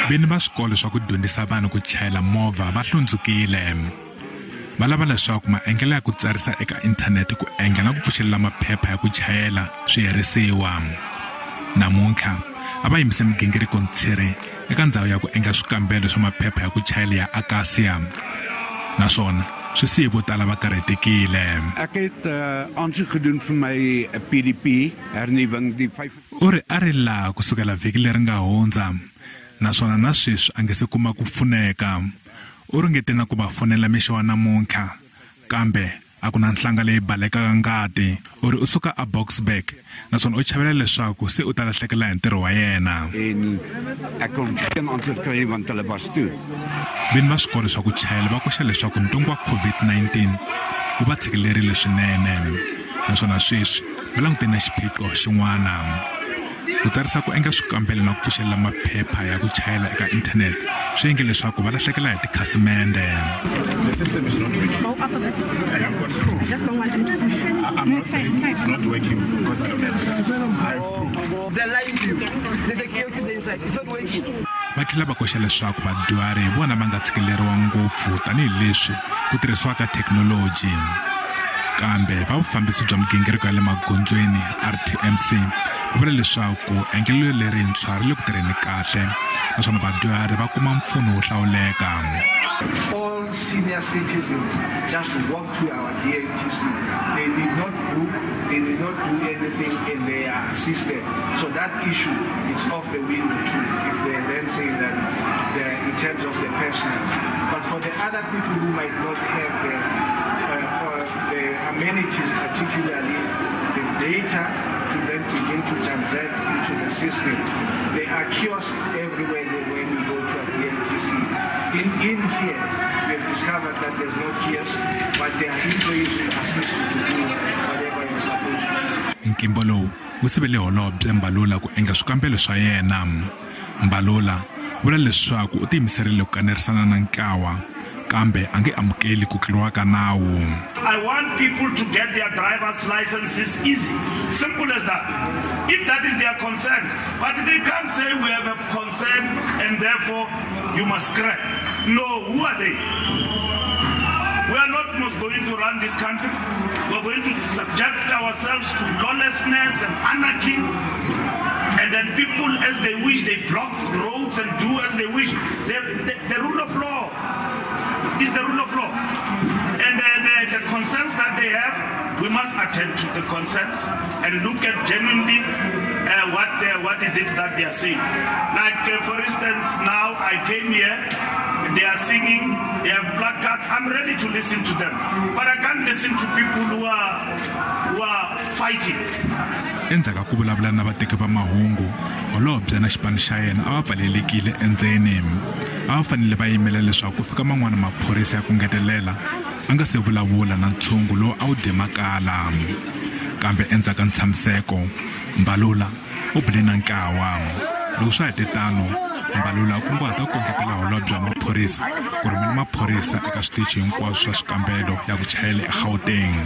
Vini va swikolo swa ku dyondzisa vanhu ku chayela movha va hlundzukile. Va lava leswaku maendlelo ya ku tsarisa eka inthanete ku endla na ku pfuxelela maphepha ya ku chayela swi herisiwa. Namuntlha a va yimise migingiriko ntshiri eka ndzhawu ya ku endla swikambelo swa maphepha ya ku chayela ya Akasia. Naswona swi siye vo tala va karhatekile. Ek het aansoek gedoen vir my PDP hernuwing die 5 U ri a ri laha ku sukela vhiki leri nga hundza naswona na sweswi a nge se kuma ku pfuneka. U ringete na ku va fonela mixo wa namuntlha kambe a ku na nhlanga leyi balekaka ngati. U ri u suka a Boksburg naswona u chavela leswaku se u ta lahlekela hi ntirho wa yena. En ek kon geen antwoord kry nie want hulle was toe. Vini va swikolo swa ku chayela va koxa leswaku ntungu wa COVID-19 wu va tshikilerile swinene naswona sweswi va langutene na xiphiqo xin'wana. Ku tsarisa ku endla swikambelo na ku pfuxelela maphepha ya ku chayela eka inthanete swi endle leswaku va lahlekela hi tikhasimende. The system is not working. I have got proof. I'm not saying it's not working because I don't have it. I have proof. They're lying to you. There's a chaos inside. It's not working. Va tlhela va koxa leswaku vadyuhari hi vona va nga tshikeleriwa ngopfu tanihileswi ku tirhisiwaka thekinoloji. Kambe va vufambisi bya migingiriko ya le magondzweni RTMC va vula leswaku endlelo lerintshwa ri le ku tirheni kahle naswona vadyuhari va kuma mpfuno wo hlawuleka. All senior citizens just walk to our DLTC. They did not book, they did not do anything, and they are assisted. So that issue, it's off the window too, if they then say that in terms of the pensioners. But for the other people who might not have the amenities, particularly the data, to then begin to transact into the system. There are kiosks everywhere when you go to a DLTC. In here, we have discovered that there's no kiosk, but there are employees who assist you to do whatever you're supposed to do. Nkimbo lowu wu sivele holobye Mbalula ku endla swikambelo swa yena. Mbalula vula leswaku u tiyimiserile ku kanerisana na ntlawa kambe a nge amukeli ku tluriwa ka nawu. I want people to get their driver's licenses easy. Simple as that. If that is their concern. But they can't say we have a concern and therefore you must scrap. No, who are they? We are not most going to run this country. We are going to subject ourselves to lawlessness and anarchy. And then people, as they wish, they block roads and do as they wish. The rule of law is the rule of law. And the concerns that they have, we must attend to the concerns and look at genuinely what is it that they are saying. Like, for instance, now I came here, they are singing, they have placards. I'm ready to listen to them. But I can't listen to people who are fighting. Endzhaku ka ku vulavula na vateki va mahungu, holobye na xipano xa yena a va pfalelekile endzeni. A va fanele va yimela leswaku ku fika man'wana maphorisa ya ku ngetelela a nga se vulavula na ntshungu lowu a wu dye makala. Kambe endzhaku ka ntshamiseko, Mbalula u bile na nkawa. Loko swa hete tano, Mbalula u kunguhata ku ngetela holobye wa maphorisa ku rhumela maphorisa eka switichi hinkwaswo swa swikambelo ya ku chayela eGauteng.